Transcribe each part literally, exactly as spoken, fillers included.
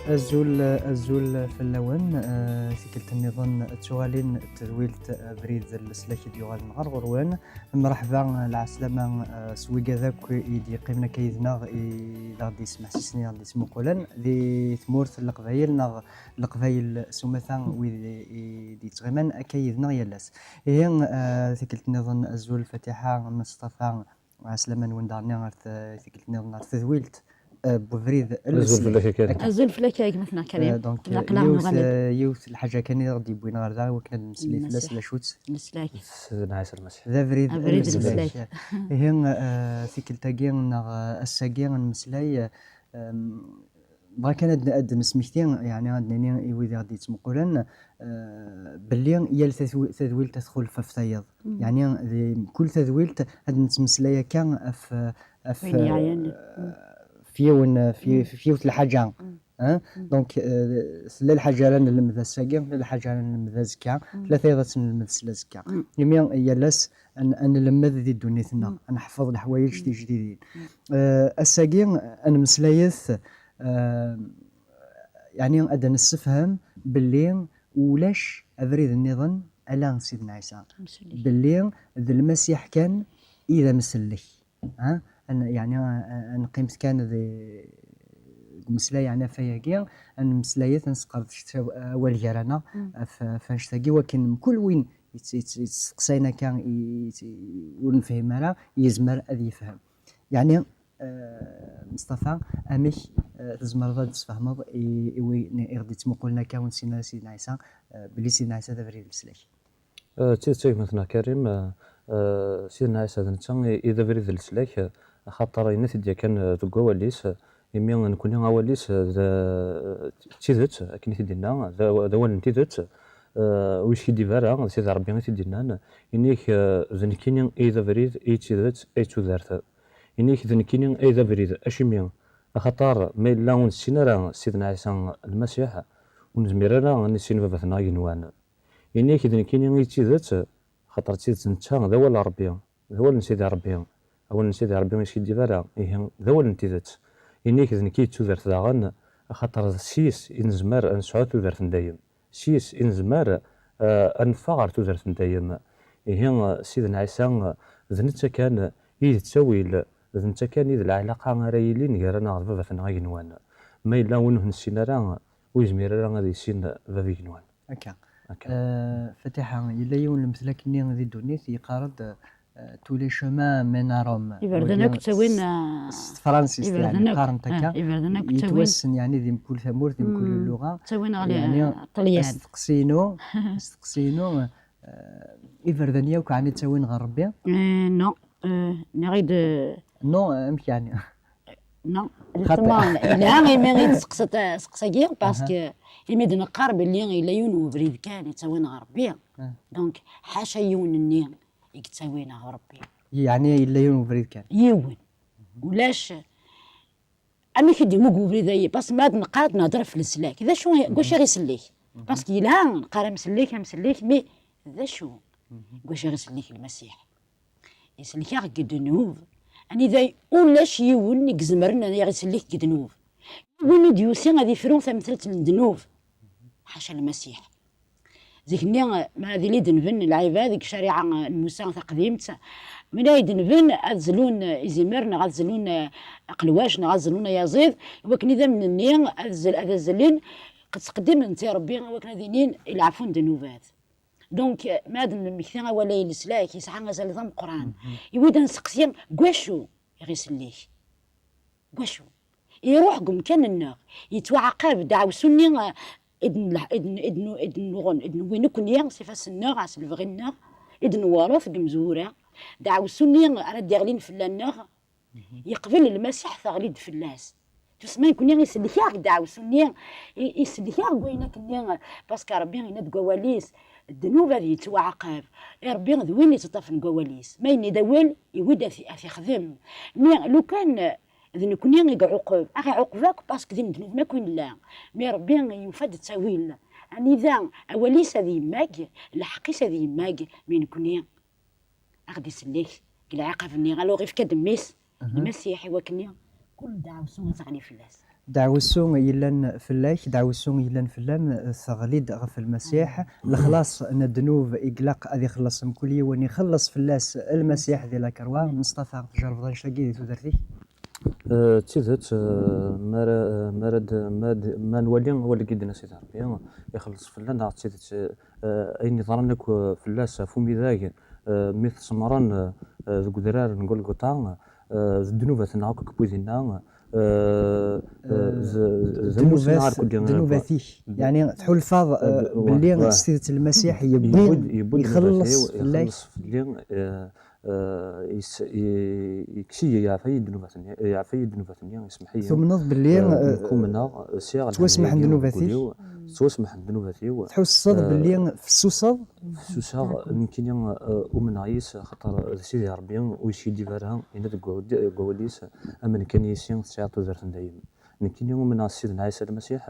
Azul, azul fell-awen. Eh, tikkelt nniḍen d tuɣalin n tedwilt, eh, Abrid n Leslak i d-yuɣalen ɣer ɣur-wen. Mreḥba, eh, lɛeslama, eh, s wigad akk i d-yeqqimen akka yid-neɣ, i d aɣ-d-yesmeḥsisen, i aɣ-d-yesmuqulen di tmurt n Leqbayel neɣ Leqbayel s umata, wid i d-yettɣiman akka yid-neɣ yal ass. Ihi, eh, tikkelt nniḍen, azul Fatiḥa, Meṣṭafa, ɛeslama-nwen daɣen ar t-, tikkelt nniḍen ar tedwilt, eh, n ubrid n Leslak. Azul fell-ak a Karim. Azul fell-ak a gma-tneɣ Karim. Eh, donc, eh, yiwet, eh, yiwet n lḥaǧa kan i aɣ-d-yewwin ɣer da, i wakken ad nemmeslay fell-as, d acu-tt? Leslak. Sidna Ɛisa Lmasiḥ. D abrid n leslak. Ihi, eh, tikkelt-agi neɣ, eh, ass-agi ad nemmeslay, eh, em, bɣa kan ad, ad d-nesmekti, yeɛni ad d-nini i wid i ɣ-d-yettmuqulen, eh, belli yal tadwi-, tadwilt ad txulef ɣef tayeḍ. Yeɛni di mkul tadwilt ad nettmeslay akka ɣef, ɣef, eh, f yiwen, f yi-, f yiwet lḥaǧa. Hein? Donc, eh, tella lḥaǧa ara nlemmed ass-agi, tella lḥaǧa ara nlemmed azekka, tella tayeḍ ad tt-nlemmed s lazekka. Imi yal ass ad n-, ad nlemmed di ddunit-nneɣ, ad neḥfeḍ leḥwayeǧ tijdidin. Eh, ass-agi ad nemmeslayet, eh, yeɛni ad d-nessefhem belli ulac abrid nniḍen ala Sidna Ɛisa. Belli d Lmasiḥ kan i d amsellek. Ha? Ad n-, yeɛni, a-, a-, ad neqqimet kan di, deg umeslay, yeɛni, ɣef wayagi, ad nemmeslayet, ad nesqerdec awal gar-aneɣ ɣef, ɣef annect-agi, wakken mkul win yett-, yett-, yettseqsayen akka, i, i, ur nefhim ara, yezmer ad yefhem. Yeɛni, eh, Meṣṭafa, amek, eh, tzemreḍ ad d-tesfehmeḍ i, i win i ɣ-d-yettmuqulen akka ur nessin ara Sidna Ɛisa, eh, belli Sidna Ɛisa d abrid n leslak? Eh, d tidet, a gma-tneɣ Karim, eh, eh, Sidna Ɛisa d netta i, i d abrid n leslak, eh, axaṭer yenna-t-id yakan, eh, deg wawal-is, eh, imi nekkni awal-is, eh, d, eh, d tidet, akken i t-id-yenna, d aw-, d awal n tidet, eh, ur yeskiddib ara, d Sidi Ṛebbi i t-id-yennan, ini-k, eh, d nekkini i d abrid, i d tidet, i d tudert. Ini-k d nekkini i d abrid, acimi? Axaṭer ma yella ur nessin ara Sidna Ɛisa Lmasiḥ, ur nezmir ara ad nissin Baba-tneɣ igenwan. Ini-k d nekkini i d tidet, axaṭer d tidet netta d awal n Ṛebbi, d awal n Sidi Ṛebbi. Awal n Sidi Ṛebbi ur yeskiddib ara, ihi d awal n tidet. Ini-k d nekk i d tudert daɣen, axaṭer s yis i nezmer ad nesɛu tudert n dayem. S yis i nezmer, eh, ad neffeɣ ɣer tudert n dayem. Ihi, eh, Sidna Ɛisa, eh, d netta kan i d ttawil, d netta kan i d lɛalaqa ara yilin gar-aneɣ d Baba-tneɣ igenwan. Ma yella win ur nessin ara, ur yezmir ara ad yissin Baba igenwan. Akka. Akka. Eh, Fatiḥa, yella yiwen n lemtel akkenni di ddunit, yeqqar-d, eh, tous les chemins mènent à Rome. Iberdan akk ttawin, s, eh, s tefransist, iberdan yeɛni, akk, qqaren-t akka. Eh, iberdan akk ttawin. Yettwassen, yeɛni, di mkul tamurt, di mkul lluɣa. Ttawin ɣer, yeɛni, eh, Ṭṭelyan. Asteqsi-inu, asteqsi-inu, eh, iberdan yakk ɛni ttawin ɣer Ṛebbi? Eh, non. Eh, nniɣ-id, eh, non, eh, amek yeɛni? Non, justement, yelha imi i d-testeqsaḍ asteqsi-agi, parce que imi d-neqqar belli yella yiwen n ubrid kan yettawin ɣer Ṛebbi. Donc, ḥaca yiwen-nni i yettawin ɣer Ṛebbi. Yeɛni yella yiwen n ubrid kan? Yiwen. Ulac. Amek i d-yemmug ubrid-ayi? Parce que ma ad neqqar, ad nehder ɣef leslak. D acu, deg wacu i ɣ-isellek? Parce que yelha, neqqar amsellek, amsellek, mais d acu? Deg wacu i ɣ-isellek Lmasiḥ? Isellek-aɣ deg ddnub. Anida ulac yiwen i izemren ad aɣ-isellek deg ddnub. Yiwen ur d-yusi ad ifru tamtalt n ddnub. Ḥaca Lmasiḥ. Zik-nni, ma ad ili d-nben lɛibad deg ccariɛa n Musa taqdimt, mi ay d-nben ad zlun izimer, neɣ ad zlun aqelwac, neɣ ad zlun ayaẓiḍ, i wakken idammen-nni ad zel-, ad zlen, qed ttqeddimen-t i Ṛebbi, i wakken ad inin i leɛfu n ddnubat. Donc, ma ad nemmekti awal-a i leslak, yesɛa azal d ameqqran. I wid ad nseqsi, deg wacu i ɣ-isellek? Deg wacu? Iruḥ deg umkan-nneɣ, yettwaɛaqab ddeɛwessu-nni, eh, i d-nleh-, i d-n-, i d-n-, i d-nnuɣen, i d-newwi nekkni s ifassen-nneɣ, s lebɣi-nneɣ, i d-newweṛ deg imezwura. Ddeɛwessu-nni ara d-iɣlin fell-aneɣ, yeqbel Lmasiḥ teɣli-d fell-as. Tusma nekkni isellek-aɣ ddeɛwessu-nni, i-, isellek-aɣ deg wayen akkenni, parce que Ṛebbi yenna deg wawal-is, ddnub ad yettwaɛaqab. I Ṛebbi d win yettṭṭafen deg wawal-is. Ma yenna-d awal, iwwi-d ad t-, ad t-ixdem. Mi lukan d nekkni i iɛuqeb, a ɣ-iɛuqeb akk, parce que d imednuben akk i nella. Mi Ṛebbi yufa-d ttawil, anida awal-is ad yemmag, lḥeqq-is ad yemmag, mi nekkni a ɣ-d-isellek deg lɛiqab-nni, alors ifka-d mmi-s, Lmasiḥ, i wakken-nni Kul ddeɛwessu i teɣli fell-as. Ddeɛwessu yellan fell-ak, ddeɛwessu yellan fell-am, teɣli-d ɣef Lmasiḥ. Lexlaṣ n ddnub i ilaq ad ixelleṣ mkul yiwen, ixelleṣ fell-as Lmasiḥ di lakerwa. Meṣṭafa, tjerrbeḍ annect-agi di tudert-ik? Eh, d tidet, eh, mi ara, eh, mi ara d-, ma d-, ma nwali awal i d-yenna Sidi Ṛebbi, ixelleṣ fell-aneɣ, d tidet, eh, ayen yeḍran akk, eh, fell-as ɣef umidag, eh, mi t-semmṛen, eh, eh, deg udrar n Gulguṭa, eh, d ddnubat-nneɣ akk i yewwi dinna, eh, eh, d, d ddnubat-nneɣ akk. Ddnubat-ik. Yeɛni tḥulfaḍ, eh, belli s tidet Lmasiḥ yewwi-d, yewwi-d ixelleṣ ddnubat-iw, fell-ak. Ixelleṣ fell-i, eh, eh, yes-, i-, yekkes-iyi, yeɛfa-yi ddnubat-nni, yeɛfa-yi ddnubat-nni, yesmeḥ-iyi. Tumneḍ belli, eh, eh, nekk umneɣ, sɛiɣ ttwasmeḥen ddnubat-ik? Ttwasmeḥen ddnubat-iw. Tḥusseḍ, eh, belli fessuseḍ? Fessuseɣ, nekkini, eh, umneɣ yis, axaṭer d Sidi Ṛebbi ur yeskiddib ara, yenna deg wawal-, deg wawal-is, "Amen kan yis-i, tesɛiḍ tudert n dayem." Nekkini umneɣ s Sidna Ɛisa Lmasiḥ,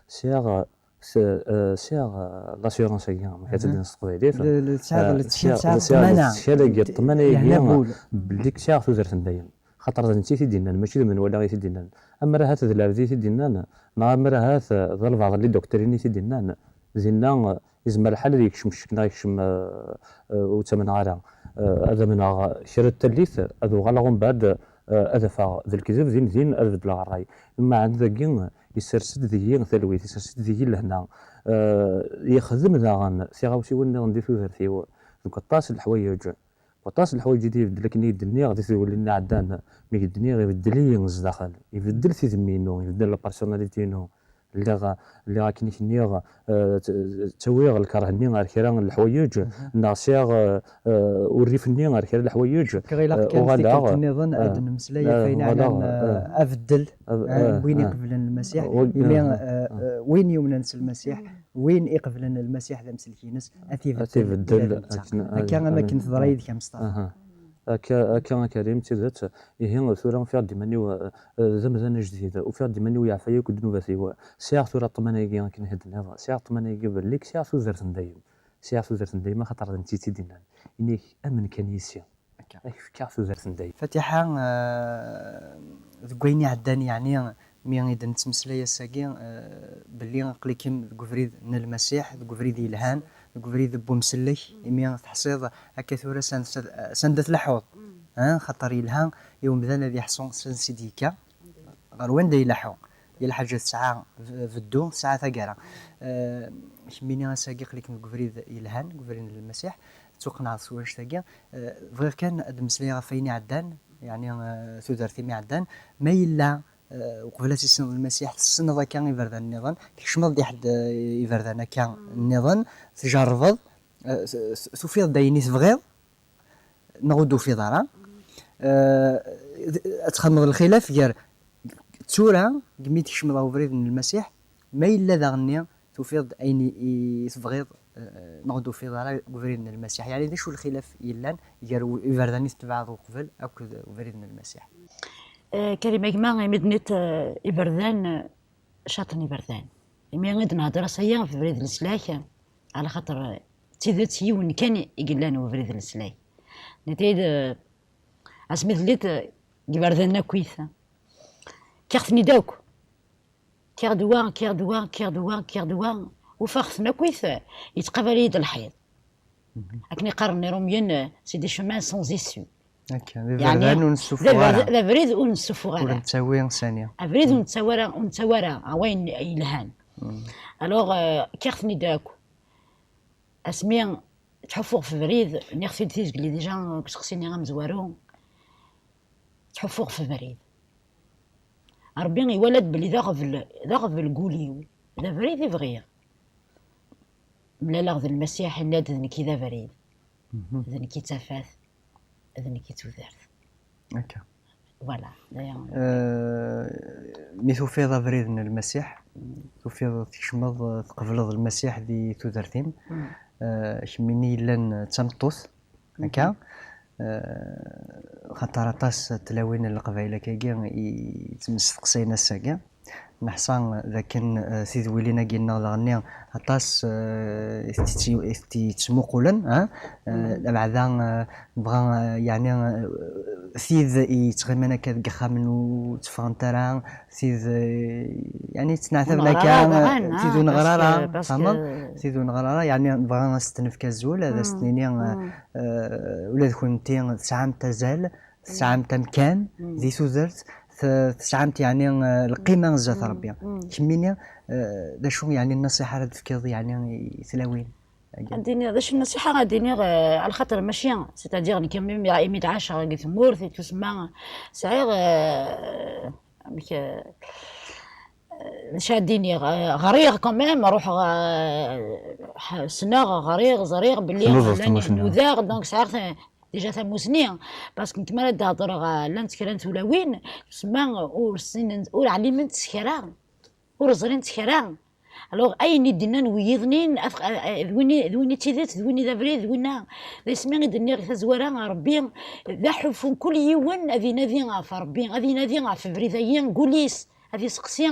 sɛiɣ, s-, eh, sɛiɣ, eh, l'assurance-agi, amek ad tt-id-nini s teqbaylit? Le, le, tesɛiḍ, eh, le, tesɛiɣ, tesɛiɣ, tesɛiɣ ṭṭmana. Ṭṭmana-agi, ṭṭmana-agi, belli sɛiɣ tudert n dayem. Xaṭer d netta i t-id-yennan, mačči d menwala i t-id-yennan. Ammer ahat d lɛebd i t-id-yennan, neɣ ammer ahat d albaɛḍ n liduktirin i t-id-yennan, dinna, eh, yezmer lḥal ad yekcem ccek neɣ yekcem, eh, eh, ur ttamneɣ ara. Eh, ad amneɣ kra n tallit, ad uɣaleɣ umbeɛd, eh, ad afeɣ d lekdeb, din din ad beddleɣ ṛṛay. Mmeɛna dagi, yessers-d deg-i talwit, yessers-d deg-i lehna. Eh, yexdem daɣen tiɣawsiwin nniḍen di tudert-iw, deg waṭas n leḥwayeǧ. Waṭas n leḥwayeǧ i d-ibeddel, akken i d-nniɣ di tedwilin iɛeddan, mi d-nniɣ ibeddel-iyi zdaxel, ibeddel tidmi-inu, ibeddel la personnalité-inu. Lliɣ, lliɣ akken i k-nniɣ, eh, tt-, ttawiɣ lkeṛh-nni ar kra n leḥwayeǧ, neɣ sɛiɣ, eh, eh, urrif-nni ar kra n leḥwayeǧ, cukkeɣ ilaq, eh, kan uɣaleɣ, tikkelt nniḍen, eh, ad d-nemmeslay, eh, ɣef wayen uɣaleɣ, ɛnan, eh, eh, abeddel, eh, eh, n win, eh, iqeblen Lmasiḥ, imi, eh, eh, eh, win yumnen s Lmasiḥ, win iqeblen Lmasiḥ d amsellek-ines, ad t-ibeddel, ad t-ibeddel ula d netta. Akken, akka am akken teḍra yid-k a Meṣṭafa. Aha. Akka, akka a Karim, d tidet. Ihi, tura ufiɣ-d iman-iw, eh, eh, d amdan ajdid. Ufiɣ-d iman-iw yeɛfa-yi akk ddnubat-iw. Sɛiɣ tura ṭṭmana-agi akken i d-tenniḍ. Sɛiɣ ṭṭmana-agi belli sɛiɣ tudert n dayem. Sɛiɣ tudert n dayem, axaṭer d netta i tt-id-yennan. Ini-ak, amen kan yis-i. Akka. Ad k-fkeɣ tudert n dayem. Fatiḥa, eh, deg wayen iɛeddan, yeɛni, mi i d-nettmeslay ass-agi, eh, belli aql-ikem deg ubrid n Lmasiḥ, deg ubrid yelhan, deg ubrid n umsellek, imi teḥṣiḍ akka tura s an-, s anda tleḥḥuḍ, eh, xaṭer yelha i umdan ad iḥṣu s ansi d-yekka, ɣer wanda ileḥḥu. Yal ḥaǧa tesɛa b-, beddu, tesɛa taggara. Eh, kemmini ass-agi aql-ikem deg ubrid yelhan, deg ubrid n Lmasiḥ, tettuqenɛeḍ s wanect-agi. Eh, bɣiɣ kan ad d-mmeslayeɣ ɣef wayen iɛeddan, yeɛni, eh, tudert-im iɛeddan. Ma yella, eh, uqbel ad tissineḍ Lmasiḥ, tessneḍ akka iberdan nniḍen, tkecmeḍ di ḥedd, eh, iberdan akka nniḍen, tjerrbeḍ, eh, s-, s-, tufiḍ-d ayen i tebɣiḍ, neɣ ur d-tufiḍ ara. Eh, ad txedmeḍ lxilaf gar tura, deg mi tkecmeḍ ɣer ubrid n Lmasiḥ, ma yella daɣenni tufiḍ-d ayen i, i tebɣiḍ, eh, neɣ ur d-tufiḍ ara deg ubrid n Lmasiḥ. Yeɛni, d acu lxilaf yellan gar u-, iberdan i tetbeɛeḍ uqbel akked ubrid n Lmasiḥ? Eh, Karim, a gma, imi d-tenniḍ, eh, iberdan, eh, caṭen iberdan. Imi i d-nehder ass-agi ɣef ubrid n leslak, ɛla xaṭer, eh, d tidet yiwen kan i yellan ubrid n leslak. Netta-d, eh, asmi telliḍ, eh, deg iberdan akkit. Kkiɣ-ten-id akk. Kkiɣ-d wa, kkiɣ-d wa, kkiɣ-d wa, kkiɣ-d wa. Ufiɣ-ten akkit, eh, yettqabal-iyi-d lḥiḍ. Akken i qqaren Iṛumyen, eh, c'est des chemins sans issue. Akka, d iberdan ur nessufuɣ ara. D abrid ur nessufuɣ ara. Ur nettawi sani. Abrid ur nettawi ara, ur nettawi ara, a, wayen yelhan. Alors, eh, kkiɣ-ten-id akk. Asmi ttḥuffuɣ f ubrid, nniɣ-t-id tizgli déjà deg useqsi-nni amezwaru. Ttḥuffuɣ f ubrid. Ṛebbi iwala-d belli d aɣbel, d aɣbel n wul-iw. D abrid i bɣiɣ. Mlaleɣ d Lmasiḥ, yenna-d, "D nekk i d abrid, d nekk i d tafat, d nekk i d tudert." Akka. Voilà. Eh, mi tufiḍ abrid n Lmasiḥ, tufiḍ tkecmeḍ, eh, tqebleḍ Lmasiḥ di tudert-im, eh, kemmini yellan d tameṭṭut, akka, eh, xaṭer aṭas n tlawin n Leqbayel akkagi i yettmesteqsayen ass-agi. Neḥṣa d akken, eh, tidwilin-agi-nneɣ daɣenni aṭas, eh, i tt-, i tt-yettmuqulen, ha? Eh, abeɛda, eh, nebɣa, eh, yeɛni, eh, Tid yettɣiman akka deg yixxamen ur tteffɣent ara, tid, eh, yeɛni ttneɛtaben akka, tid ur neɣri ara, tfehmeḍ? Tid ur neɣri ara, yeɛni nebɣa ad s-d-nefk azul, ad as-d-nini, eh, eh, ula d kennemti tesɛamt azal, tesɛamt amkan di tudert, t-, tesɛamt yeɛni, eh, lqima zdat Rebbi. Kemmini, eh, d acu yeɛni nnṣiḥa ara d-tefkiḍ yeɛni i tlawin? Ad d-iniɣ, d acu nnṣiḥa ad d-iniɣ, eh, ɛla xaṭer mačči, c'est-à-dire nekk imi, imi d-ɛaceɣ deg tmurt, i tusemma, sɛiɣ, eh, amek, eh, d acu ad d-iniɣ, eh, ɣriɣ quand même, ruḥeɣ, eh, ḥ-, ssneɣ, ɣriɣ, ẓriɣ belli nudaɣ, donc sɛiɣ ta-, déjà tamusni, parce que nekk mi ara d-hedreɣ, eh, llant kra n tulawin, tusemma ur ssinent, ur ɛliment s kra, ur ẓrint kra. Alors, ayen i d-nnan wiyiḍnin, af-, a-, a-, d win i, d win i d tidet, d win i d abrid, d winna. D asmi i d-nniɣ i tazwara, Rebbi d aḥulfu n kul yiwen ad inadi ɣef Rebbi, ad inadi ɣef ubrid-agi n wul-is, ad iseqsi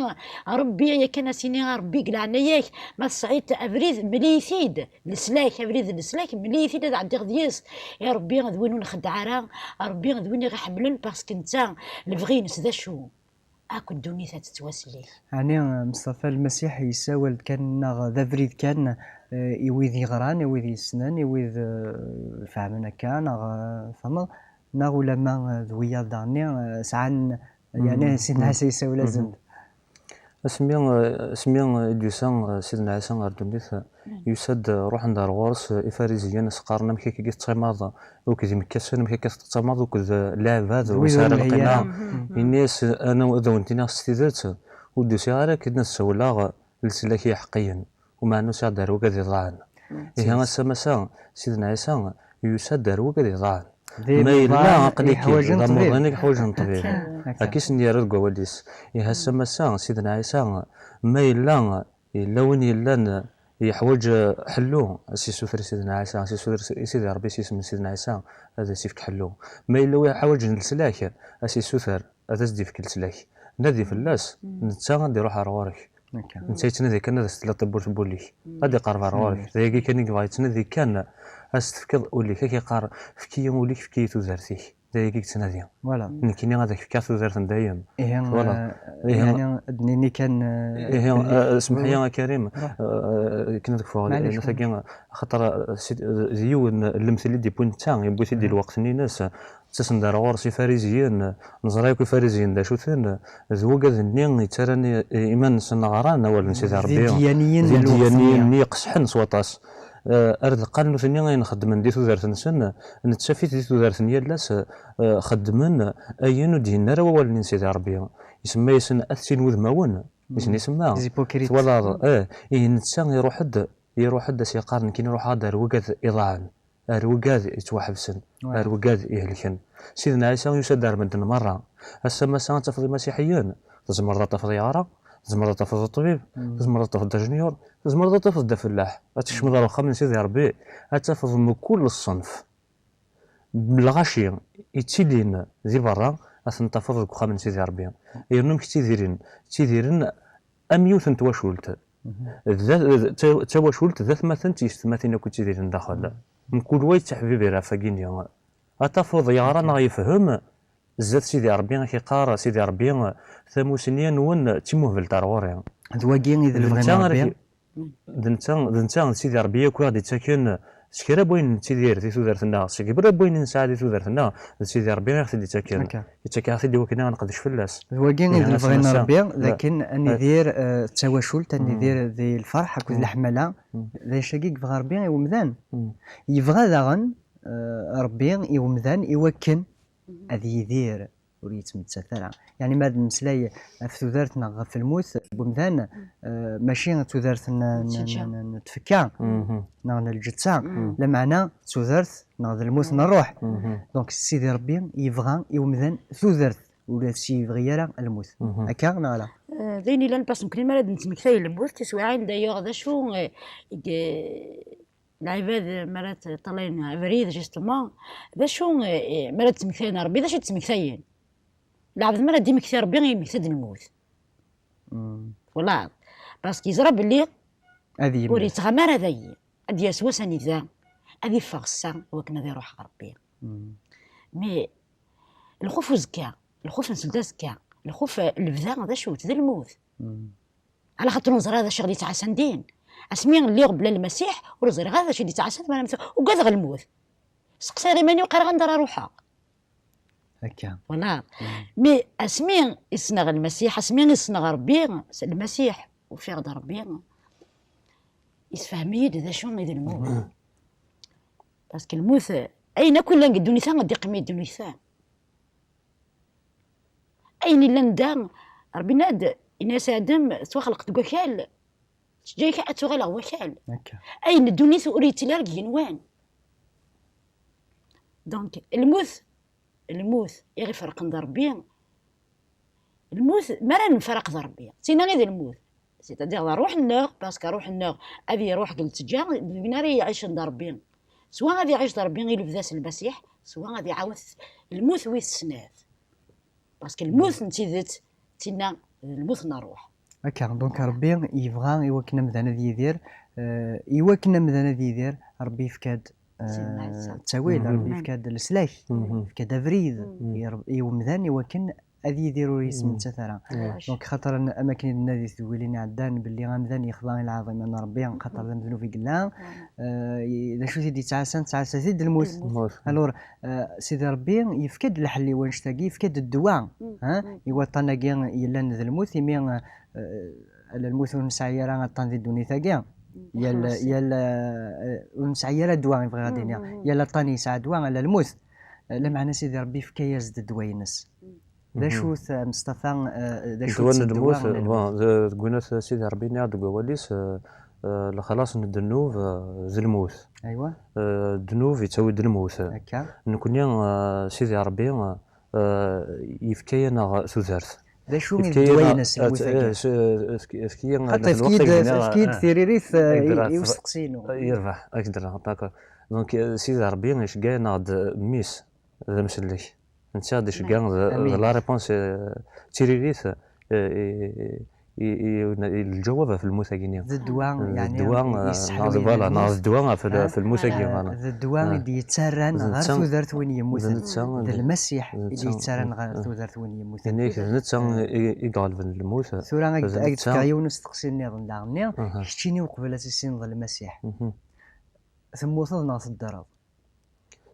Rebbi, yakan ad s-ini, a Rebbi, deg leɛnaya-k, ma tesɛiḍ abrid, mel-iyi-t-id, leslak, abrid n leslak, mel-iyi-t-id ad ɛeddiɣ deg-s. I Rebbi d win ur nxeddeɛ ara, Rebbi d win i ɣ-iḥemmlen, parce que netta, lebɣi-ines d acu? Akk ddunit ad tettwasellek. Ɛni, eh, Meṣṭafa, Lmasiḥ yessawal-d kan, neɣ d abrid kan, eh, i wid yeɣran, i wid yessnen, i wid, eh, ifehmen akka, neɣ, eh, tfehmeḍ, neɣ ulamma, eh, d wiyaḍ daɣen-nni, eh, sɛan, yeɛni, Sidna Ɛisa yessawel-asen-d? Asmi, eh, asmi, eh, i d-yusa, eh, Sidna Ɛisa ɣer ddunit, eh, yusa-d, eh, ruḥen-d ar ɣur-s, eh, Ifariziyen, as-qqaren: "Amek akka i tettɣimaḍ akked imekkasen, amek akka tettɣimaḍ akked, eh, lɛibad, ur nesɛi ara lqima?" Ini-as: "Ana ad awen-t-iniɣ s tidet, ur d-usiɣ ara akken ad ssawleɣ leslak i iḥeqqiyen, umeɛna usiɣ-d ar wigad iḍaɛen." Ihi ass-a massa, Sidna Ɛisa yusa-d ar wigad iḍaɛen. Ma yella aql-ik d amuḍin i yeḥwaǧen ṭṭbib. Akka i sen-yerra deg wawal-is. Ihi ass-a massa, Sidna Ɛisa, ma yella Yella win yellan yeḥwaǧ ḥellu, a s-isuter i Sidna Ɛisa, a s-isuter i Sidi Ṛebbi s yisem n Sidna Ɛisa, ad as-ifk ḥellu. Ma yella win yeḥwaǧen leslak, a s-isuter, ad as-d-ifk leslak. Nadi fell-as, netta ad d-iṛuḥ ar ɣur-k. Netta yettnadi kan ad as-tiliḍ tawwurt n wul-ik. Ad d-iqerreb ar ɣur-k. D ayagi kan i yebɣa, yettnadi kan ad as-tefkeḍ ul-ik, ad k-iqqar: "Efk-iyi ul-ik, efk-iyi tudert-ik." D ayagi i yettnadi. Nekkini ad ak-fkeɣ tudert n dayem. Ihi, eh, yeɛni, ad d-nini kan, eh, ihi, eh, semḥ-iyi a Karim, eh, akken ad kfuɣ, eh, tagi, axaṭer, eh, d yiwen n lemtel i d-yewwi netta, yewwi-t-id di lweqt-nni-ines, ttasen-d ar ɣur-s Ifariziyen, neẓra yakk Ifariziyen d acu-ten, d wigad-nni yettarran i, i iman-nsen ɣran awal n Sidi Ṛebbi, d idyaniyen-nni iqesḥen s waṭas. Eh, ar d qqal nutni ayen xeddmen di tudert-nsen, nettaf-it di tudert n yal ass, eh, xeddmen ayen ur d-yenni ara wawal-nni n Sidi Ṛebbi. Isemma-yasen at sin wudmawen, i sen-isemma. Twalaḍ, eh, ihi netta iruḥ-d, iruḥ-d a s-yeqqar: "Nekkini ruḥeɣ-d ar wigad iḍaɛen, ar wigad yettwaḥebsen, ar wigad ihelken." Sidna Ɛisa yusa-d ar medden merra. Ass-a massa ad tafeḍ imasiḥiyen, tzemreḍ ad tafeḍ yeɣra, tzemreḍ ad tafeḍ ṭṭbib, tzemreḍ ad tafeḍ d ajenyur, tzemreḍ ad tafeḍ d afellaḥ. Ad tkecmeḍ ar uxxam n Sidi Ṛebbi, ad tafeḍ mkul ṣṣenf. Lɣaci yettilin di berra, ad ten-tafeḍ deg uxxam n Sidi Ṛebbi. Yernu amek ttidiren? Ttidiren am yiwet n twacult. D, d, d ta-, d tawacult, d atmaten d tiyessetmatin akk yettidiren daxel. Mkul wa yettaḥbibir ɣef wagini. Ad tafeḍ yeɣra neɣ yefhem, zdat Sidi Ṛebbi, ak-iqqar Sidi Ṛebbi: "Tamusni-nwen d timuhbelt ar ɣur-i." D wagi i d lebɣi n Ṛebbi. D netta, d netta, d Sidi Ṛebbi akk i ɣ-d-ittaken s kra n wayen nettidir di tudert-nneɣ, s kra n wayen nesɛa di tudert-nneɣ, d Sidi Ṛebbi i ɣ-t-id-ittaken. Yettak-aɣ-t-id i wakken ad neqdec fell-as. D wagi i d lebɣi n Ṛebbi, d akken ad nidir, eh, d tawacult, ad nidir di lferḥ akked leḥmala. D acu-agi i yebɣa Ṛebbi i wemdan. Yebɣa daɣen, eh, Ṛebbi i wemdan i wakken ad yidir ur yettmettat ara. Yeɛni ma ad nemmeslay ɣef tudert neɣ ɣef lmut n wemdan, eh, mačči d tudert n, n, n, n, n tfekka neɣ n lǧetta, lameɛna d tudert neɣ d lmut n ṛṛuḥ. Donc Sidi Ṛebbi yebɣa i wemdan tudert, ur as-yebɣi ara lmut. Akka neɣ ala? Eh, d ayen ilan, parce que nekkni mi ara d-nettmektay lmut, tiswiɛin d'ailleurs d acu, eh, i, Lɛibad mi ara ṭṭalayen abrid, justement, d acu, eh, mi ara d-ttmektayen Ṛebbi, d acu i d-ttmektayen? Lɛebd mi ara d-imektay Ṛebbi, yemmekta-d lmut. Twalaḍ? Parce que yeẓra belli ur yettɣama ara dayi. Ad d-yas wass anida ad iffeɣ ssa, wakken ad iṛuḥ ɣer Ṛebbi. Mais, Lxuf uzekka, lxuf n seld azekka, lxuf, eh, lebda d acu-t? D lmut. Ala xaṭer ur neẓri ara d acu i ɣ-d-yettɛassan din. Asmi lliɣ bla Lmasiḥ, ur ẓriɣ ara d acu i d-yettɛassan, ma ara mmteɣ, ugadeɣ lmut. Seqsayeɣ iman-iw, qqareɣ anda ara ruḥeɣ. Akka. Voilà. Mi asmi i ssneɣ Lmasiḥ, asmi i ssneɣ Ṛebbi, s Lmasiḥ, ufiɣ-d Ṛebbi, yessefhem-iyi-d d acu i d lmut. Parce que lmut, ayen akk yellan deg ddunit-a, ad d-iqqim i ddunit-a. Ayen illan da, Ṛebbi yenna-d, yenna-yas i Adem, tettwaxleq deg wakal, teǧǧa-k ad tuɣaleɣ wakal. Akka. Ayen n ddunit ur yettili ara deg igenwan. Donc, lmut, lmut i ɣ-iferqen d Ṛebbi, lmut, mi ara nemfaraq d Ṛebbi, d tinna i d lmut. C'est-à-dire d ṛṛuḥ-nneɣ, parce que ṛṛuḥ-nneɣ ad iṛuḥ deg lteǧǧa, d win ara iɛicen d Ṛebbi. Swa ad iɛic d Ṛebbi i lebda s Lmasiḥ, swa ad iɛawed lmut wis snat. Parce que lmut n tidet, d tinna d lmut n ṛṛuḥ. Akka, donc Ṛebbi yebɣa i wakken amdan ad yidir, eh, i wakken amdan ad yidir, Ṛebbi yefka-d, eh, Sidna Ɛisa. Ttawil, Ṛebbi yefka-d leslak, yefka-d abrid i Ṛeb-, i umdan i wakken ad yidir ur yesmettat ara. Donc, xaṭer am akken i d-nenna di tedwilin iɛeddan, belli amdan yexḍa i lɛaḍima n Ṛebbi, xaṭer d amednub i yella. Eh, i-, d acu i t-id-yettɛassan? Ttɛassa-t-id lmut. Lmut. Alors, eh, Sidi Ṛebbi yefka-d leḥel i wannect-agi, yefka-d ddwa, ha, i waṭṭan-agi yellan d lmut, imi, eh, ala lmut ur nesɛi ara aṭṭan di ddunit-agi. Yal, yal, eh, ur nesɛi ara ddwa, i bɣiɣ ad d-iniɣ. Yal aṭṭan yesɛa ddwa, ala lmut. Eh, lameɛna Sidi Ṛebbi yefka-yas-d ddwa-ines. D acu-t, eh, Meṣṭafa, eh, d acu-tt ddwa n lmut? Bon, d-, deg winat Sidi Ṛebbi yenna-aɣ deg wawal-is, eh, eh, lexlaṣ n ddnub, eh, d lmut. Aywa. Eh, ddnub yettawi-d lmut. Akka. Nekni, eh, Sidi Ṛebbi, eh, yefka-yaneɣ tudert. D acu i d ddwa-ines, lmut-agi? Xaṭer efk-iyi-d, efk-iyi-d tiririt, eh, i usteqsi-inu. Yerbeḥ, ad k-d-rreɣ, d'accord. Donc, eh, Sidi Ṛebbi iceggeɛ-aneɣ-d mmi-s d amsellek. Netta i d-iceggeɛ d, d la réponse, eh, d tiririt, eh, i, i, i, i, i lǧawab ɣef lmut-agi-nni. D ddwa, d yeɛni, ddwa, eh, neɣ d, voilà, neɣ d ddwa ɣef l-, ɣef lmut-agi, eh, voilà. D ddwa i d-yettarran ɣer tudert win yemmuten. D netta, d Lmasiḥ i d-yettarran ɣer tudert win yemmuten. Yenna-yak d netta i, i iɣelben lmut. Tura ad k-d-, ad k-d-fkeɣ yiwen usteqsi nniḍen daɣen-nni, keččini uqbel ad tissineḍ Lmasiḥ, temmuteḍ neɣ teddreḍ?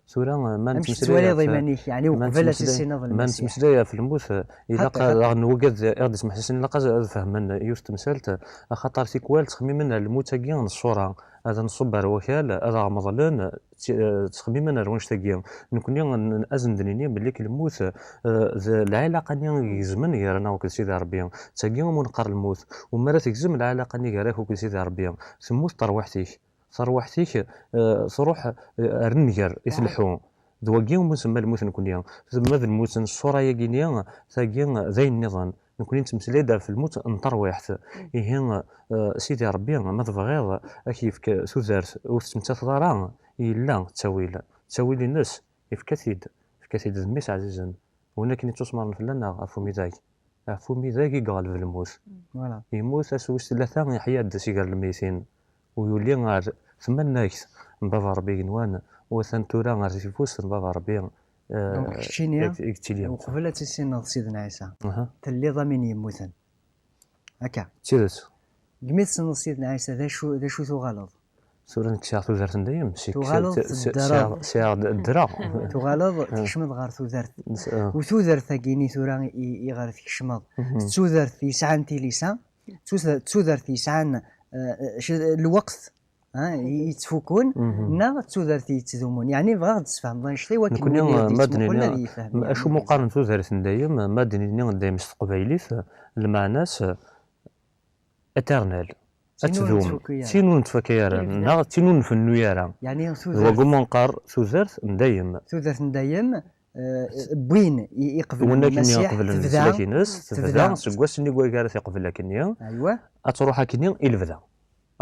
Tura, eh, ma nettmeslay ɣef, iman-ik, yeɛni, uqbel ad tissineḍ Lmasiḥ? Ma nettmeslay ɣef lmut, eh, ilaq daɣen wigad i ɣ-d-ismeḥsisen, ilaq ad, ad fehmen yiwet temsalt, eh, axaṭer tikwal ttxemmimen ar lmut-agi n ṣṣura, ad nṣubb ar wakal, ad aɣ-meḍlen, tt-, eh, ttxemmimen ar wannect-agi. Nekni n-, ad sen-d-nini belli lmut, eh, d lɛilaqa-nni i igezmen gar-aneɣ akked Sidi Ṛebbi. D tagi umi neqqar lmut. U mi ara tegzem lɛilaqa-nni gar-ak akked Sidi Ṛebbi, temmut terwiḥt-ik. Tarwiḥt-ik, eh, truḥ, eh, ar nnger i tleḥḥu. D wagi umi nsemma lmut nekni. Ma d lmut n ṣṣura-yagi-ni, tagi d ayen nniḍen. Nekni nettmeslay-d ɣef lmut n terwiḥt. Ihi, eh, Sidi Ṛebbi, ma tebɣiḍ, ad k-yefk tudert ur tettmettateḍ ara, yella ttawil. Ttawil-ines, yefka-t-id. Yefka-t-id d mmi-s ɛzizen. Win akken yettusemren fell-aneɣ ɣef umidag. Ɣef umidag i iɣelb lmut. Voilà. Yemmut ass wis tlata, yeḥya-d si gar lmeytin. U yuli ar tmannagt n Baba Ṛebbi igenwan, u atan tura ar tifust n Baba Ṛebbi, eh, donc, keččini, i, i yettili. Uqbel ad tissineḍ Sidna Ɛisa, aha, telliḍ am win yemmuten. Akka. D tidet. Deg mi tessneḍ Sidna Ɛisa, d acu, d acu tuɣaleḍ? Tura nekk sɛiɣ tudert n dayem, si-, tuɣaleḍ si-, si-, teddreḍ. Sɛiɣ, sɛiɣ d-, ddreɣ. Tuɣaleḍ tkecmeḍ ɣer tudert. Nes-, ah. U tudert-agi-ni tura i, i ɣer tkecmeḍ, d tudert yesɛan tilisa, d tuder-, d tudert yesɛan, eh, c-, lweqt, ah, i, yettfukun, neɣ d tudert yettdumun? Yeɛni bɣiɣ ad d-tesfehmeḍ annect-a i wakken win i ɣ-d-yettmuqulen ad yefhem, yeɛni, acu umi qqaren tudert n dayem, ma d-nini dayem s teqbaylit, lmeɛna-s, éternel. Ad tdum. Tin ur nettfaka ara, neɣ tin ur nfennu ara. Yeɛni d wagum nqar tudert n dayem. Tudert n dayem, eh, n win i-, iqeblen Lmasiḥ, tebda, tebda, seg wass-nni wagi ara t-iqbel akkenni, aywa, ad truḥ akkenni i lebda.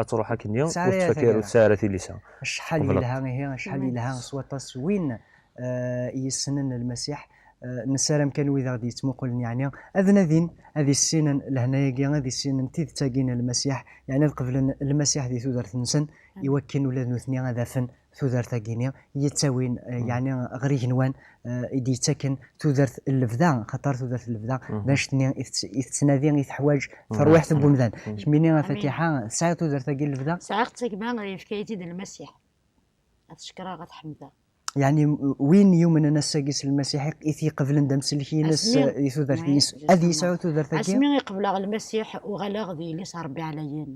Ad truḥ akkenni, ur tettfaka ara, ur tesɛi ara tilisa. Acḥal yelha, ihi, acḥal yelha s waṭas win, eh, yessnen Lmasiḥ, eh, nessaram kan wid aɣ-d-yettmuqulen, yeɛni, ad nadin, ad issinen lehna-agi, ad issinen tidet-agi n Lmasiḥ, yeɛni ad qeblen Lmasiḥ di tudert-nsen, i wakken ula d nutni ad afen tudert-agi-nni yettawin, eh, yeɛni ɣer igenwan, eh, i d-yettaken tudert n lebda, xaṭer tudert n lebda d annect-nni i tett-, i tettnadi, i teḥwaǧ terwiḥt n wemdan. Kemmini a Fatiḥa, tesɛiḍ tudert-agi n lebda? Sɛiɣ-tt a gma, yefka-yi-tt-id Lmasiḥ. Ad t-cekkreɣ, ad t-ḥemdeɣ. Yeɛni, win yumnen ass-agi s Lmasiḥ, i t-iqeblen d amsellek-ines, eh, di tudert-ines, ad yesɛu tudert-agi? Asmi i qebleɣ Lmasiḥ, uɣaleɣ d yelli-s n Ṛebbi ɛlayen.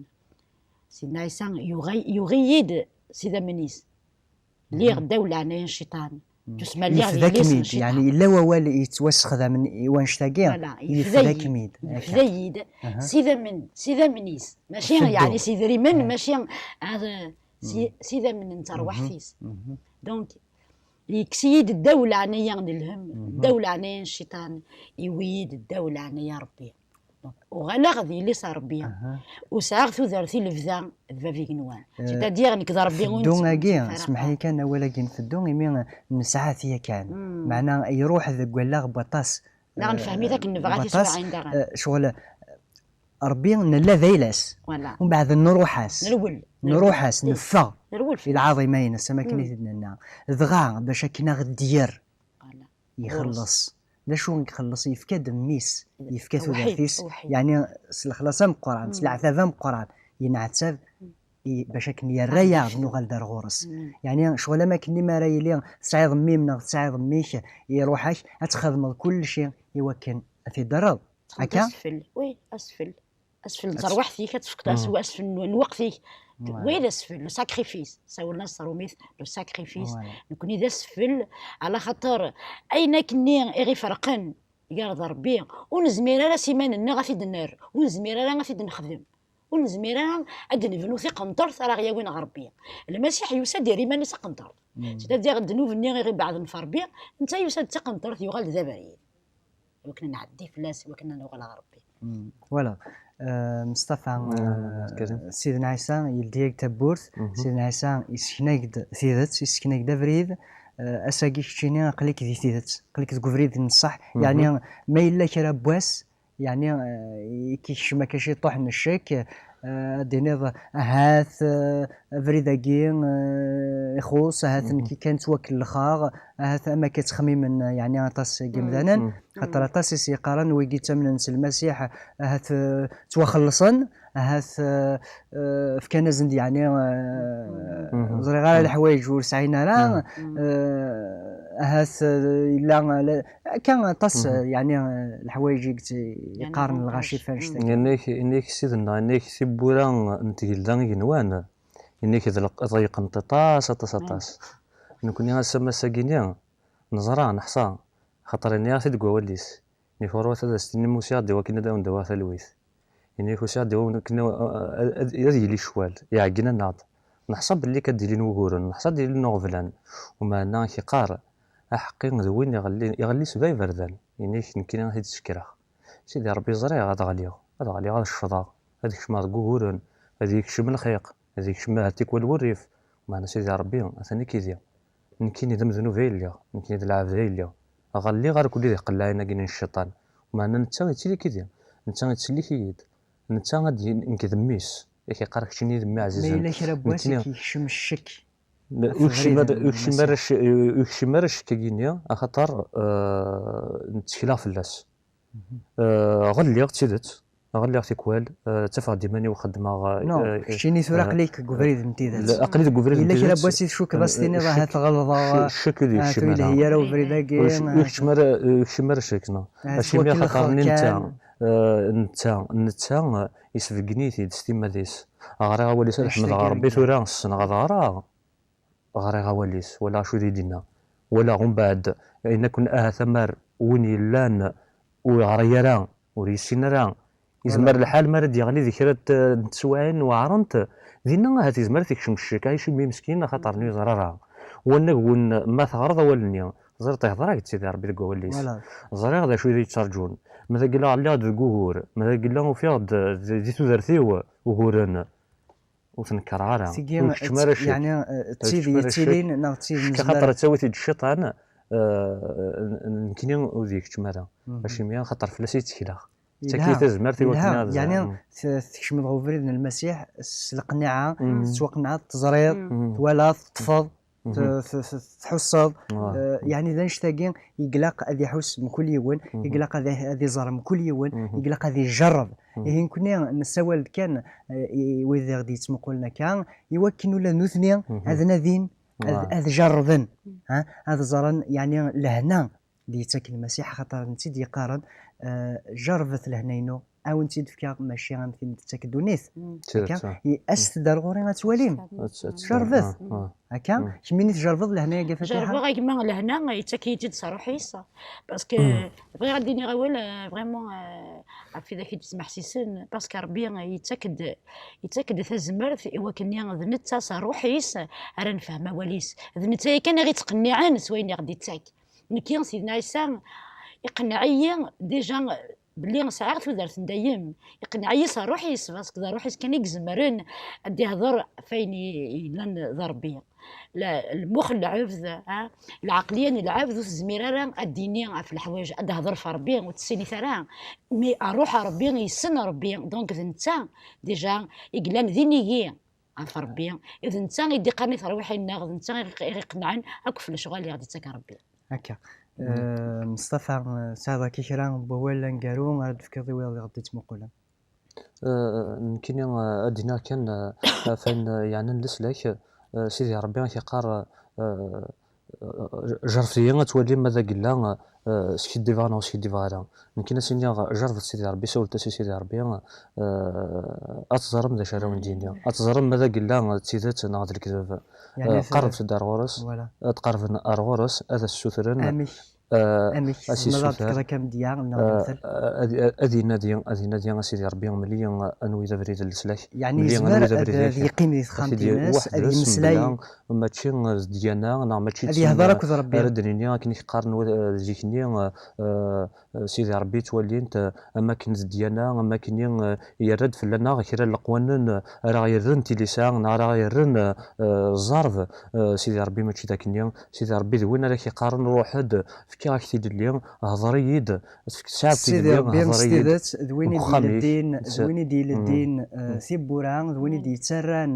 Sidna Ɛisa yuɣa-, yuɣ-iyi-d s idammen-is. Lliɣ ddaw leɛnaya n cciṭan. Tusma lliɣ d yelli-s n cciṭan. Yefda-kem-id, yeɛni yella wawal yettwasexdamen i wanect-agi, yefda-kem-id. Yefda-yi-d s idammen, s idammen-is. Mačči yeɛni s idrimen, mačči, ah, s, s idammen n terwiḥt-is. Donc, yekkes-iyi-d ddaw leɛnaya n lhemm, ddaw leɛnaya n cciṭan, iwi-yi-d ddaw leɛnaya n Ṛebbi. Donc, uɣaleɣ d yelli-s n Ṛebbi. Ur sɛiɣ tudert i lebda d bab igenwan. C'est-à-dire, nekk d Ṛebbi ur nettemsefham ara. Smeḥ-iyi kan, awal-agi n feddu, imi nesɛa-t yakan. Meɛna iruḥ deg wallaɣ n waṭas. Neɣ nefhem-it akken nebɣa tiswiɛin daɣen. Eh, ccɣel, Ṛebbi nella d ayla-s. Voilà. Umbeɛd nruḥ-as. Nerwel. Nruḥ-as, neffeɣ. Nerwel fell-as. I lɛaḍima-ines, am akken i t-id-nenna. Dɣa, bac akken a ɣ-d-yerr. Voilà. Ixelleṣ. D acu i ixelleṣ? Yefka-d mmi-s, yefka tudert-is, yeɛni s lexlaṣ ameqqran, s leɛtab ameqqran, yenɛettab i, bac akken yerra-yaɣ-d nuɣal d ar ɣur-s. Yeɛni ccɣel am akken mi ara yili tesɛiḍ mmi-m neɣ tesɛiḍ mmi-k, iruḥ-ak, ad txedmeḍ kulci i wakken ad t-id-terreḍ. Akka? Asfel, oui, asfel. Asfel n terwiḥt-ik, ad tefkeḍ asfel n, n lweqt-ik. Oui, d asfel, le sacrifice. Sawlen-as s trumit, le sacrifice. Voilà. Nekni d asfel, ala xaṭer ayen akkenni i ɣ-iferqen gar d Ṛebbi, ur nezmir ara s iman-nneɣ ad t-id-nerr, ur nezmir ara ad t-id-nexdem, ur nezmir ara ad d-nebnu tiqenṭert ara ɣ-yawin ɣer Ṛebbi. Lmasiḥ yusa-d yerr iman-is aqenṭert. C'est-à-dire, ddnub-nni i ɣ-ibeɛden ɣef Ṛebbi, netta yusa-d d tiqenṭert, yuɣal d abrid. Iwakken ad nɛeddi fell-as, iwakken ad nuɣal ɣer Ṛebbi. Voilà. Euh, Mustafa, euh, Sidna Ɛisa yeldi-yak-d tawwurt, Sidna Ɛisa yessken-ak-d tidet, yessken-ak-d abrid. Euh, ass-agi keččini aql-ik di tidet, aql-ik deg ubrid n ṣṣeḥ. Yeɛni, ma yella kra n wass, yeɛni, euh, i k-ikcem akka ciṭuḥ n ccek, euh, ad d-tiniḍ, ahat, euh, abrid-agi, eh, ixuṣ, ahat nekk kan ttwakellxeɣ, ahat am akka ttxemmimen, eh, yeɛni aṭas n yimdanen, xaṭer aṭas i s-yeqqaren wigi ttamnen s Lmasiḥ, ahat, eh, ttwaxellṣen, ahat, eh, eh, fkan-asen-d, yeɛni, eh, ẓriɣ ara leḥwayeǧ ur sɛin ara, eh, ahat, eh, yella, eh, akka aṭas, eh, yeɛni, eh, leḥwayeǧ i yeqqaren lɣaci f annect-agi. Yenna-k, yenna-k Sidna, yenna-k tiwwura n tgelda igenwan. Ini-k d leq-, ḍeyyqent aṭas, aṭas, aṭas. Nekkni ass-a, ass-agi-ni, neẓra, neḥṣa, xaṭer ini-aɣ-t-id deg wawal-is. Ini-k ɣur-wat ad as-tinim usiɣ-d i wakken ad awen-d-awiɣ talwit. Ini-k usiɣ-d i wakken ad, ad, ad yili ccwal, iɛeggen-aneɣ-d. Neḥṣa belli kad d-ilin wuguren, neḥṣa ad d-ilin uɣeblan. Umeɛna k-iqqar, aḥeqqi d win iɣelli, iɣelli sebɛa iberdan. Ini-k nekkini ad t-id-ssekreɣ. Sidi Ṛebbi, ẓriɣ ad ɣliɣ, ad ɣliɣ, ad ccḍeɣ, ad kecmeɣ deg wuguren, ad yekcem lxiq, ad yekcem ahat tikwal wurrif. Meɛna Sidi Ṛebbi, atan akkid-i. Nekkini d amednub ay lliɣ, nekkini d lɛebd ay lliɣ. Ɣelliɣ ar kulli di tqellaɛin-agi n cciṭan. Meɛna netta yettili akkid-i, netta yettsellik-iyi-d, netta ad d-yini nekk d mmi-s. Yak iqqar keččini d mmi ɛzizen. Ma yella kra n wass i k-yekcem ccek. Ur kcim ara, ur kcim ara ccek-agi-nni, axaṭer, eh, ttekleɣ fell-as. Eh, ɣelliɣ d tidet, ɣelliɣ tikwal, eh, ttafeɣ-d iman-iw xeddmeɣ, eh, non, eh, keččini tura, eh, aql-ik deg ubrid n tidet. Aql-i deg ubrid n tidet. Yella kra n wass i tcukkeḍ as-tiniḍ, eh, ahat ɣelḍeɣ, ccek ur yekcim ara. Ur yelhi ara ubrid-agi, ur yekcim ara, ur yekcim ara ccek, non. Acimi? Axaṭer netta, eh, netta, netta, eh, isbeggen-it-id s timmad-is. Ɣriɣ awal-is, ad ḥemdeɣ Ṛebbi, tura ssneɣ ad ɣreɣ. Ɣriɣ awal-is, walaɣ acu i d-yenna. Walaɣ umbeɛd, ayen akken ahat amar win yellan ur yeɣri ara, ur yessin ara, yezmer lḥal mi ara d-yeɣli di kra n teswiɛin weɛrent, dinna ahat yezmer ad t-ikcem ccek, acimi meskin, axaṭer ur yeẓri ara. Wanag win, ma teɣreḍ awal-nni, teẓriḍ ihḍer-ak-d Sidi Ṛebbi deg wawal-is. Ẓriɣ d acu i yi-d-yettraǧun. Ma d agella ɣliɣ-d deg ugur, ma d agella ufiɣ-d di, di tudert-iw uguren. Ur t-nekkereɣ ara. Tigi ur keččem ara ccek. Yeɛni, eh, d tid yettilin neɣ d tid nezmer. Axaṭer ad tawi-t-id cciṭan, eh, n-, nekkni ur d-ikeččem ara. Acimi? Axaṭer fell-as i ttekleɣ. Tettak-iyi tazmert i wakken ad, yeɛni, t-, tkecmeḍ ɣer ubrid n Lmasiḥ s leqniɛa, tettwaqenɛeḍ, teẓriḍ, twalaḍ, teṭṭfeḍ. t- t- t- tḥusseḍ. Eh, yeɛni d annect-agi i ilaq ad iḥuss mkul yiwen, i ilaq ad, ad iẓer mkul yiwen, i ilaq ad ijerreb. Ihi nekkni nessawal-d kan, eh, i wid i ɣ-d-yettmuqulen akka, i wakken ula d nutni ad nadin, ad, ad jerrben, ha? Ad ẓren, yeɛni, lehna d-yettak Lmasiḥ, axaṭer d netta i d-yeqqaren, eh, "Jerrbet lehna-inu, a wen-tt-id-fkeɣ, mačči am tin d-tettak ddunit." Akka, i-, aset-d ar ɣur-i ad twalim. Jerrbet. Akka, kemmini tjerrbeḍ lehna-agi a Fatiḥa? Jerrbeɣ a gma lehna, yettak-iyi-tt-id s ṛṛuḥ-is. Parce que bɣiɣ ad d-iniɣ awal, eh, vraiment, eh, ɣef widak i d-yettmeḥsisen, parce que Ṛebbi yettak-d, yettak-d tazmert i wakken d netta s ṛṛuḥ-is ara nefhem awal-is. D netta yakan i ɣ-ittqenniɛen s wayen i ɣ-d-ittak. Nekki, Sidna Ɛisa iqenneɛ-iyi déjà belli sɛiɣ tudert n dayem. Iqenneɛ-iyi s ṛṛuḥ-is, parce que d ṛṛuḥ-is kan i izemren ad d-ihder ɣef wayen i, yellan d Ṛebbi. La, lmux n lɛebd, ha, lɛeqliya n lɛebd ur tezmir ara ad d-tini ɣef leḥwayeǧ, ad d-tehder ɣef Ṛebbi, ur tessinit ara. Mais ṛṛuḥ n Ṛebbi yessen Ṛebbi, donc d netta, déjà, i yellan d inigi ɣef Ṛebbi, d netta i d-iqqaren i terwiḥin-nneɣ, d netta i ɣ-, i ɣ-iqennɛen akk ɣef lecɣal i ɣ-d-ittak Ṛebbi. Akka. Eh, Meṣṭafa, eh, tesɛiḍ akka kra n wawal aneggaru ara d-tefkeḍ i wiyaḍ i ɣ-d-ittmuqulen? Eh, nekkini, eh, ad d-iniɣ kan, eh, ɣef wayen, eh, yeɛnan leslak, eh, Sidi Ṛebbi ad k-iqqar, eh, eh, jerrfet-iyi ad twalim ma d agella, eh, skiddibeɣ neɣ ur skiddibeɣ ara. Nekkini ad s-iniɣ, jerrbet Sidi Ṛebbi, sawlet-as i Sidi Ṛebbi, eh, ad teẓrem d acu ara wen-d-yini. Ad teẓrem ma d agella d tidet neɣ d lekdeb. Yeɛni, eh, qerrbet-d ar ɣur-s, voilà, ad qerrben ar ɣur-s, ad as-ssutren. Amek? Eh, amek? Ad s-yessuter. Tzemreḍ ad d-tefkeḍ akka amedya neɣ, eh, lemtel? Eh, ad, ad inadi, ad inadi a Sidi Ṛebbi, mel-iyi anwa i d abrid n leslak. Yeɛni mel-iyi yezmer anwa i d abrid ad, ad yeqqim di texxamt-ines, ad yemmeslay. Mebla, mačči d ddyana, neɣ mačči d, ad yehder akked Ṛebbi, ara d-nini akken i k-qqaren wa-, eh, zik-nni, eh, eh, Sidi Ṛebbi ttwalin-t, eh, am akken d ddyana, am akken, eh, yerra-d fell-aneɣ kra n leqwanen, eh, ara ɣ-yerren tilisa, neɣ ara ɣ-yerren, eh, eh, ẓẓerb. Eh, Sidi Ṛebbi mačči d akkenni. Sidi Ṛebbi d win ara k-iqqaren, "Ṛuḥ-d, fkiɣ-ak tilelli, hḍer-iyi-d, tesɛiḍ tilelli, hḍer-iyi-d." Sidi Ṛebbi s tidet d win i d-ileddin, d win i d-ileddin, eh, tiwwura, d win i d-yettarran,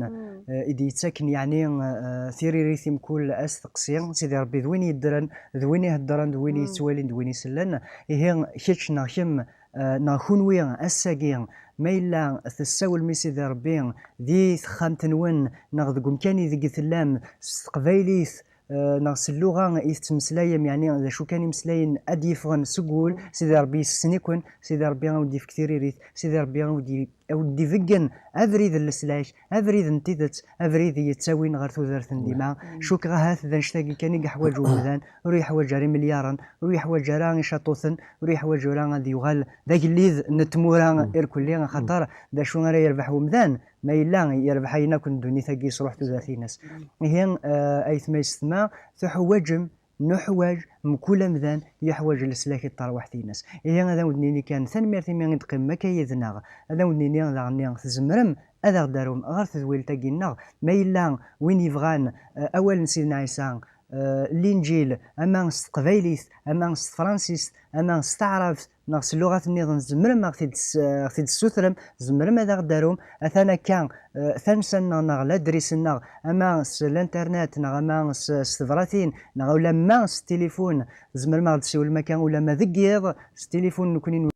eh, i d-yettaken, yeɛni, eh, tiririt i mkul asteqsi. Sidi Ṛebbi d win yeddren, d win iheddren, d win yettwalin, d win isellen. Ihi kečč neɣ kemm, eh, neɣ kunwi ass-agi, ma yella tessawlem i Sidi Ṛebbi di texxamt-nwen neɣ deg umkan ideg tellam s teqbaylit, eh, neɣ s lluɣa i tettmeslayem, yeɛni d acu kan imeslayen ad d-yeffɣen seg wul, Sidi Ṛebbi yessen-iken, Sidi Ṛebbi a wen-d-yefk tiririt, Sidi Ṛebbi a wen-d-, a wen-d-ibeggen abrid n leslak, abrid n tidet, abrid i yettawin ɣer tudert n dima. Cukkeɣ ahat d annect-agi kan i yeḥwaǧ umdan, ur yeḥwaǧ ara imelyaṛen, ur yeḥwaǧ ara icaṭuten, ur yeḥwaǧ ara ad yuɣal d agellid n tmura irkelli, axaṭer d acu ara yerbeḥ umdan ma yella yerbeḥ ayen akk n ddunit-agi yesruḥ tudert-ines? Ihi, eh, aytma yessetma, tuḥwaǧem, nuḥwaǧ, mkul amdan yeḥwaǧ leslak i terwiḥt-ines. Ihi ad awen-d-nini kan tanemmirt imi i d-teqqimem akka yid-neɣ. Ad awen-d-nini daɣen tzemrem ad aɣ-d-tarum ɣer tedwilt-agi-nneɣ. Ma yella win yebɣan, eh, awal n Sidna Ɛisa, eh, Linǧil, ama s teqbaylit, ama s tefransist, ama s taɛrabt, neɣ s lluɣat nniḍen, tzemrem ad ɣ-t-id-, ad ɣ-t-id-tessutrem, tzemrem ad aɣ-d-tarum. Atan akka, eh, tansa-nneɣ neɣ ladris-nneɣ, ama s l'internet, neɣ ama s, s tebratin, neɣ ulamma s tilifun, tzemrem ad ɣ-d-tessiwlem akka ulamma deg yiḍ, s tilifun nekkni n